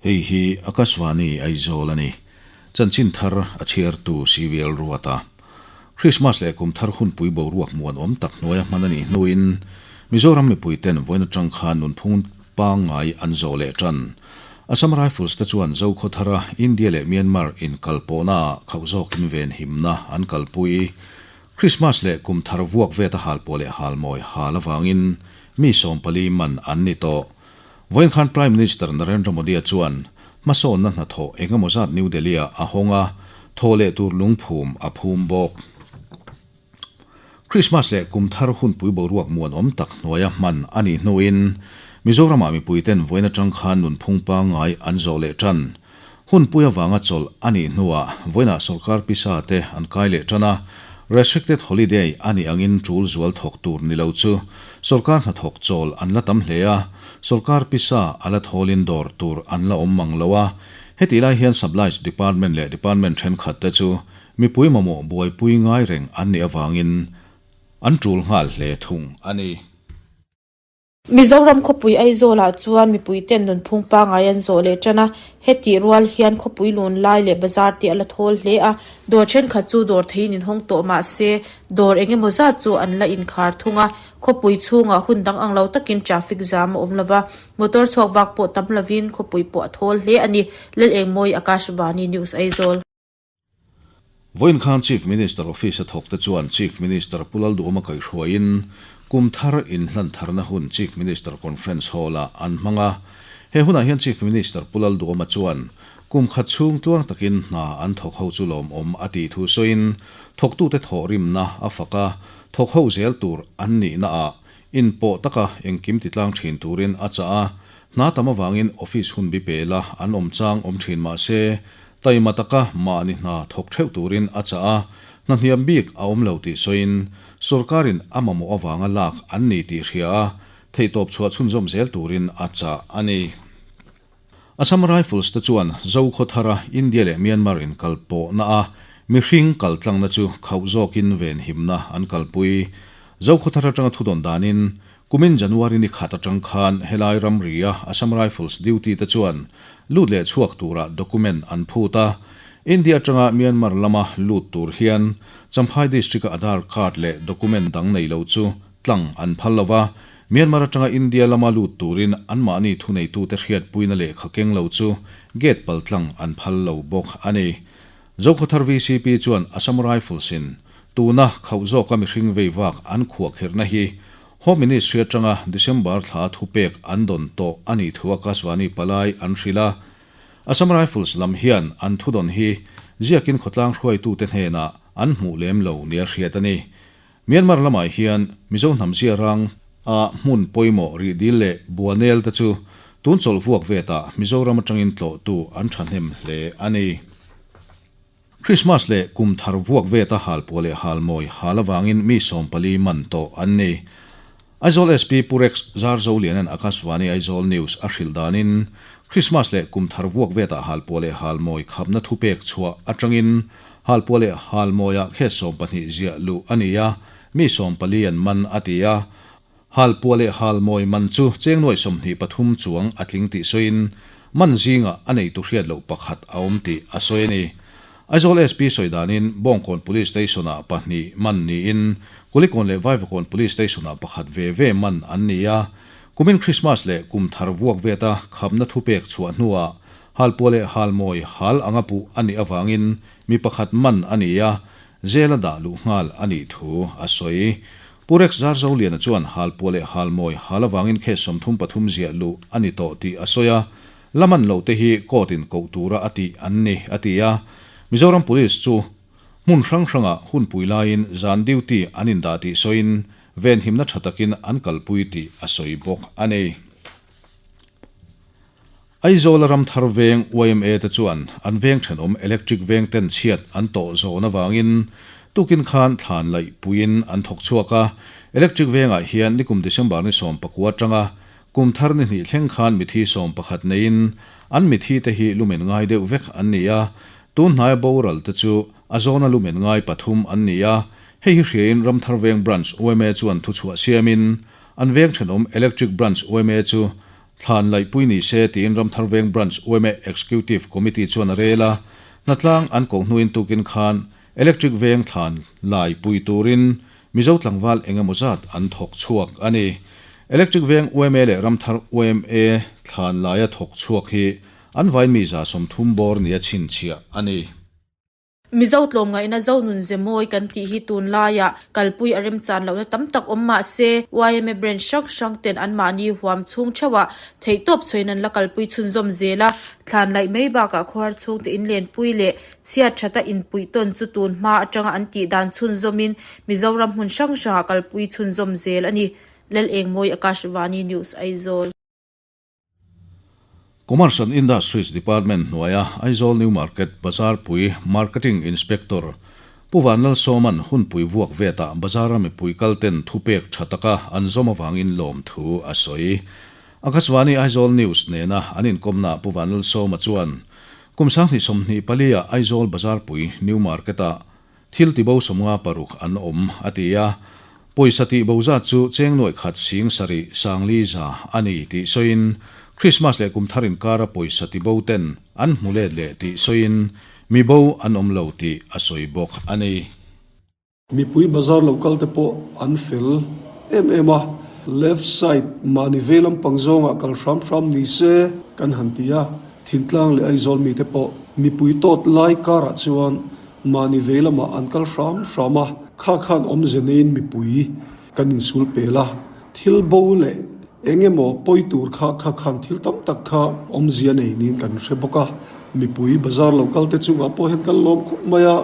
Hei hi Akashvani Aizawl a ni. Chanchin thar a chhiartu CVL Ruata. Krismas leh kum thar hunpui boruak muanawm tak hnuaia hman a nih hnuin Mizoram mipuiten vawiin atang khan nunphung pangngai an zawh leh tan. Assam Rifles te chuan Zokhawthara India leh Myanmar inkalpawhnaah khauh zawkin venhimna an kalpui. Krismas leh kum thar vuak vet a halpuah leh halmawi hal avangin mi 14 man an ni tawh. Vawiin khan Prime Minister Narendra Modi-a chuan hmasawnna hnathawh eng emaw zat New Delhi-ah a hawng a, thaw leh tur lungphum a phum bawk. Krismas leh kum thar hunpui boruak muanawm tak hnuaia hman a nih hnuin Mizoramah mipuiten vawiin atang khan nunphung pangngai an zawh leh tan. Hunpui avanga chawlh a nih hnuah vawiinah sawrkar pisa te an kai leh tan a, restricted holiday a nih angin tul zual thawk tur ni lo chu sawrkar hnathawk chawl an la tam hle a, sawrkar pisa a la thawlin dawr tur an la awm mang lo a, hetih lai hian Supplies Department leh Department thenkhat te chu mipui mamawh buaipui ngai reng an nih avangin an tul nghal hle thung a ni. Mizoram khawpui Aizawlah chuan mipuiten nunphung pangngai an zawh leh tan a, hetih rual hian khawpui lun lai leh bazar te a la thawl hle a, dawr thenkhat chu dawr theiin inhawng tawh mah se dawr eng emaw zat chu an la inkhar thung a, khawpui chhungah hun dang ang lo takin traffic jam a awm lo va, motor chhuak vak pawh tam lovin khawpui pawh a thawl hle a ni, Lalengmawi Akashvani News Aizawl. Vawiin khan Chief Minister Office a thawkte chuan Chief Minister Pu Lalduhawma kaihhruaiin kum thar inhlan tharna hun Chief Minister Conference Hall-ah an hmang a. He hunah hian Chief Minister Pu Lalduhawma chuan kum khat chhung tluang takin hna an thawk ho chu lawmawm a tih thu sawiin thawktute thawhrimna a fak a, thawk ho zel tur an nihnaah inpawh taka engkim titlang thin turin a chah a. Hna tam avangin office hun bi pela an awm chang awm thin mah se, taima taka mahni hna thawk theuh turin a chah a, hna hniam bik a awm lo tih sawiin, sorkarin a mamawh avanga lak an ni tih hria a, theihtawp chhuah chhunzawm zel turin a chah a ni. Assam Rifles te chuan Zokhawthara India leh Myanmar inkalpawhna a mihring kaltlangna chu khauh zawkin venhimna an kalpui. Zokhawthar atanga thudawn danin Kumin January ni khat atang khan helai ramria Assam Rifles duty te chuan lut leh chhuak tura document an phut a. India atanga Myanmar lama lut tur hian Champhai District-a Aadhaar card leh document dang nei lo chu tlang an phal lo va, Myanmar atanga India lama lut turin anmahni thuneitute hriatpuina lehkha keng lo chu gate paltlang an phal lo bawk a ni. Zokhawthar VCP chuan Assam Rifles-in tuna khauh zawka mihring vei vak an khuahkhirhna hi Home Ministry atanga December thla thupek an dawn tawh a nih thu Akashvani palai an hrilh a. Assam Rifles lam hian an thudawn hi ziakin khawtlang hruaitute hnenah an hmuh lem lo nia hriat a ni. Myanmar lamah hian Mizo hnam ziarang a hmun pawimawh rihdil leh buanel te chu tun chawlh vuak vetah Mizoram atangin tlawhtu an thahnem hle a ni. Krismas leh kum thar vuak veta halpuah leh halmawi hal avangin mi 14 man tawh an ni. Aizawl SP Pu Rex Zarzolianan Akashvani Aizawl News a hrilh danin Krismas leh kum thar vuak vetah halpuah leh halmawi khapna thupek chhuah atangin Halpuah leh halmawiah khe 12 ziah luh a ni a, mi 14 an man a ti a. Halpuah leh halmawi man chu cheng nuai 23 chuang a tling tih sawiin man zingah a neitu hriat loh pakhat a awm tih a sawi a ni. Aizawl SP sawi danin Bawngkawn Police Station-ah pahnih man niin Kulikawn leh Vaivakawn Police Station-ah pakhat ve ve man an ni a. Kumin Krismas leh kum thar vuak veta khapna thupek chhuah hnuah Halpuah leh halmawi hal anga puh a nih avangin mi pakhat man a ni a, jail a dah luh nghal a nih thu a sawi. Pu Rex Zarzoliana chuan halpuah leh halmawi hal avangin case 33 ziah luh a ni tawh tih a sawi a, la man loh te hi court in koh tura a tih an ni, a ti a. Mizoram Police chu hmun hrang hrangah hunpui laiin zan duty an indah tih sawiin venhimna tha takin an kalpui tih a sawi bawk a ni. Aizawla Ramthar Veng yma te chuan an veng thenawm electric veng ten chhiat an tawh zawn avangin tukin khan thlan laih puiin an thawk chhuak a. Electric vengah hian nikum December ni 19 atanga kum thar ni hnih thleng khan mithi 11 neiin an mithi te hi lumen ngai deuh vek an ni a. Tun hnaia boral te chu a zawna lumen ngai pathum an ni a. Hei hi hriain Ramthar Veng Branch yma chuan thuchhuah siamin an veng thenawm Electric Branch yma chu. Thlan laihpui ni se tiin Ramthar Veng Branch yma Executive Committee chuan a rel a, hnatlang an koh hnuin tukin khan Electric Veng thlan lai pui turin Mizo tlangval eng emaw zat an thawk chhuak a ni. Electric Veng yma leh Ramthar yma thlan laia thawk chhuak hi an vainmi 30 bawr nia chhinchhiah a ni. Mizo tlawmngaihna zo nun ze mawi kan tih hi tunlaiah kalpui a remchan lohna tam tak awm mah se, yma branch hrang hrang ten anmahni huam chhung theuhah theihtawp chhuain an la kalpui chhunzawm zel a, thlan laih mai bakah khawhar chhungte inlenpui leh chhiat thata inpuihtawn chu tun hma atanga an tih dan chhunzawmin Mizoram hmun hrang hrangah kalpui chhunzawm zel a ni. Lalengmawi Akashvani News Aizawl. Commerce and Industries Department hnuaia Aizawl New Market Bazarpui Marketing Inspector Pu Vanlalsawma'n hunpui vuak vetah bazara mipui kalten thupek tha taka an zawm avangin lawmthu a sawi. Akashvani Aizawl News nena an inkawmnaah Pu Vanlalsawma chuan kum 2024-ah Aizawl Bazarpui New Market-ah Thil tibo 56 an awm, a ti a. Pawisa tihbo zat chu cheng nuaih khat sing sarih sang li za a ni tih sawiin, Krismas leh kum thar inkara pawisa tibo ten an hmu let leh tih sawiin, mi bo an awm lo tih a sawi bawk a ni. Mipui bazar lo kal te pawh an fel em em a, left side mahni vei lampang zawngah kal hram hram ni se kan han ti a, Thintlang leh Aizawl mite pawh mipui tawt lai karah chuan Mahni vei lamah an kal hram hram a, kha khan awmze neiin mipui kan insul pel a, thil bo leh eng emaw pawi tur kha kha khan thil tam tak kha awmzia nei niin kan hre bawk a, mipui bazar lo kal te chungah pawh hian kan lawm khawp mai a,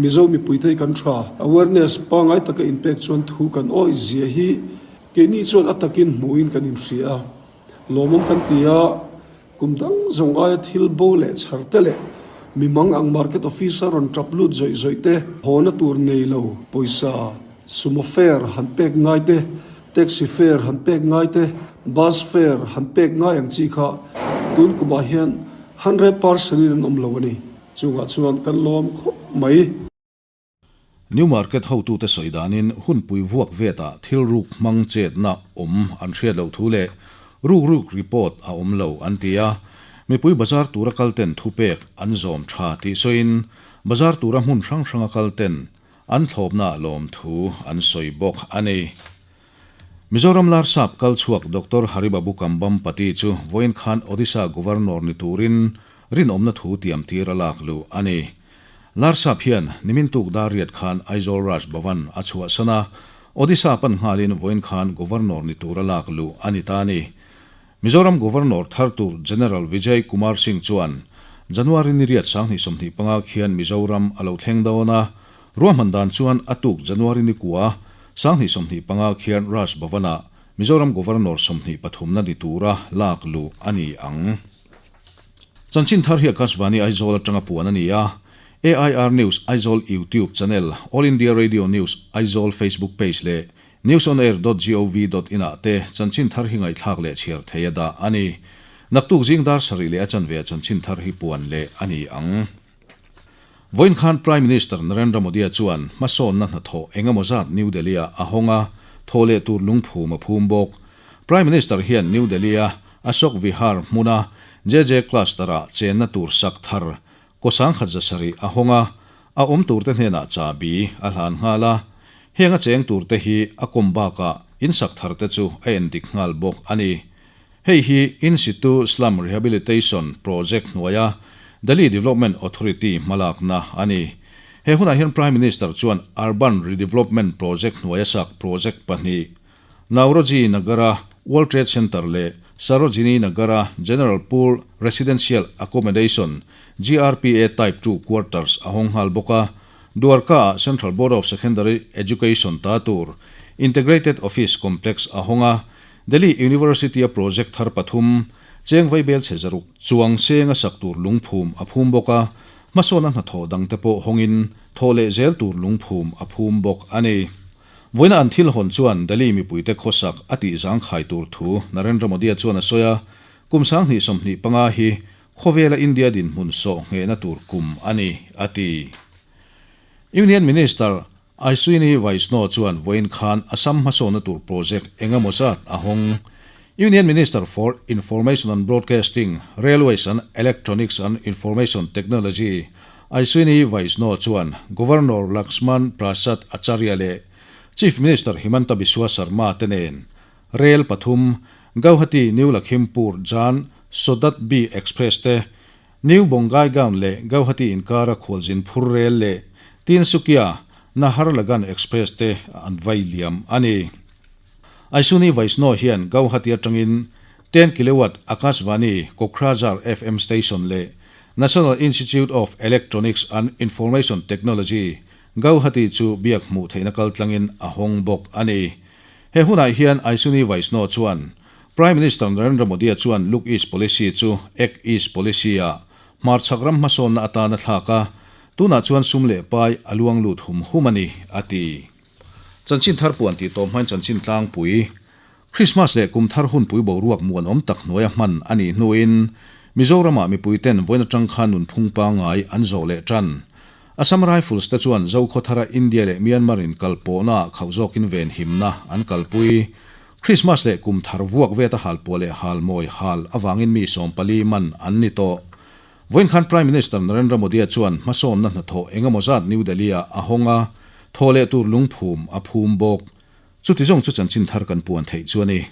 Mizo mipui te hi kan tha. Awareness pangngai taka inpek chuan thu kan awih zia hi keini chuan a takin hmuhin kan inhria a, lawmawm kan ti a. Kum dang zawng aia thil bo leh chhar te leh mi mang ang market office a rawn tap lut zawih zawih te, hawna tur nei lo pawisa sumo fare han pek ngai te, taxi fare han pek ngai te, bus fare han pek ngai ang chi kha tun kumah hian 100% in an awm lo a ni. Chungah chuan kan lawm khawp mai. New Market hotute sawi danin hunpui vuak vetah thil ruk hmang chetna awm an hriat loh thu leh ruk ruk report a awm lo an ti a. Mipui bazar tura kalten thupek an zawm tha tih sawiin bazar tura hmun hrang hranga kalten an thlawpna lawm thu an sawi bawk a ni. Mizoram Larsap kal chhuak Doctor Haribabu Kambhampati chu vawiin khan Odisha Governor ni turin rinawmna thu tiam tir a lak luh a ni. Larsap hian nimin tuk dar riat khan Aizawl Raj Bhavan a chhuahsan a, Odisha pan nghalin vawiin khan Governor ni tura lak luh a ni ta a ni. Mizoram Governor thar tur General Vijay Kumar Singh chuan January ni riat 2025 khian Mizoram a lo thleng dawn a, ruahman dan chuan a tuk January ni kua 2025 khian Raj Bhavan-ah Mizoram Governor 23na ni tura lak luh a ni ang. Chanchin thar hi Akashvani Aizawl atanga puan a ni a, AIR News Aizawl YouTube channel, All India Radio News Aizawl Facebook page leh newsonair.gov.in ah te chanchin thar hi ngaihthlak leh chhiar thei a dah a ni. Naktuk zing dar sarih leh a chanve ah chanchin thar hi puan leh a ni ang. Vawiin khan Prime Minister Narendra Modi-a chuan hmasawnna hnathawh engemaw zat New Delhi-ah a hawng a, thaw leh tur lungphum a phum bawk. Prime Minister hian New Delhi-a Ashok Vihar hmuna JJ Cluster-ah chenna tur sak thar kaw 1700 a hawng a, a awm turte hnenah chahbi a hlan nghal a. Heng a cheng turte hi a kawm bakah in sak tharte chu a endik nghal bawk a ni. Hei hi In Situ Slum Rehabilitation Project hnuaia Delhi Development Authority hmalakna a ni. He hunah hian Prime Minister chuan Urban Redevelopment Project hnuaia sak project pahnih, Nauroji Nagara World Trade Centre leh Sarojini Nagara General Poor Residential Accommodation, GRPA Type Two Quarters, a hawng nghal bawk a. Dwarka-ah Central Board of Secondary Education ta tur Integrated Office Complex a hawng a. Delhi University-a project thar pathum, cheng vaibel chhe zaruk chuang senga sak tur lungphum a phum bawk a, hmasawna hnathawh dangte pawh hawngin thawh leh zel tur lungphum a phum bawk a ni. Vawiina an thil hawn chuan Delhi mipuite khawsak a tih zangkhai tur thu Narendra Modi-a chuan a sawi a, kum 2025 hi khawvela India dinhmun sawh nghehna tur kum a ni, a ti. Union Minister Ashwini Vaishnaw chuan vawiin khan Assam hmasawnna tur project eng emaw zat a hawng. Union Minister for Information and Broadcasting, Railways and Electronics and Information Technology, Ashwini Vaishnaw chuan Governor Lakshman Prasad Acharya leh Chief Minister Himanta Biswa Sarma te nen Rail pathum, Gauhati New Lakhimpur Jan Shatabdi Express te, New Bongaigaon leh Gauhati inkara khualzin phur rel leh Tinsukia Naharlagun Express te an vai liam a ni. Ashwini Vaishnaw hian Gauhati atangin 10 kilowatt Akashvani Kokrajhar FM station leh National Institute of Electronics and Information Technology, Gauhati chu biak hmuh theihna kaltlangin a hawng bawk a ni. He hunah hian Ashwini Vaishnaw chuan Prime Minister Narendra Modi-a chuan Look East Policy chu Act East Policy-ah hmarchhak ram hmasawnna atana thlak a, tunah chuan sum leh pai a luang lut hum hum a ni, a ti. Chanchin thar puan tih tawp hmain chanchin tlangpui, Christmas leh kum thar hunpui boruak muanawm tak hnuaia hman a nih hnuin Mizoramah mipuiten vawiin atang khan nunphung pangngai an zawh leh tan. Assam Rifles te chuan Zokhawthara India leh Myanmar in kal pawhnaah khauh zawkin venhimna an kalpui. Christmas leh kum thar vuak veta halpuah leh halmawi hal avangin mi 14 man an ni tawh. Vawiin khan Prime Minister Narendra Modi-a chuan hmasawnna hnathawh engemaw zat New Delhi-ah a hawng a, thaw leh tur lungphum a phum bawk. Chuti zawng chu chanchin thar kan puan theih chu a ni.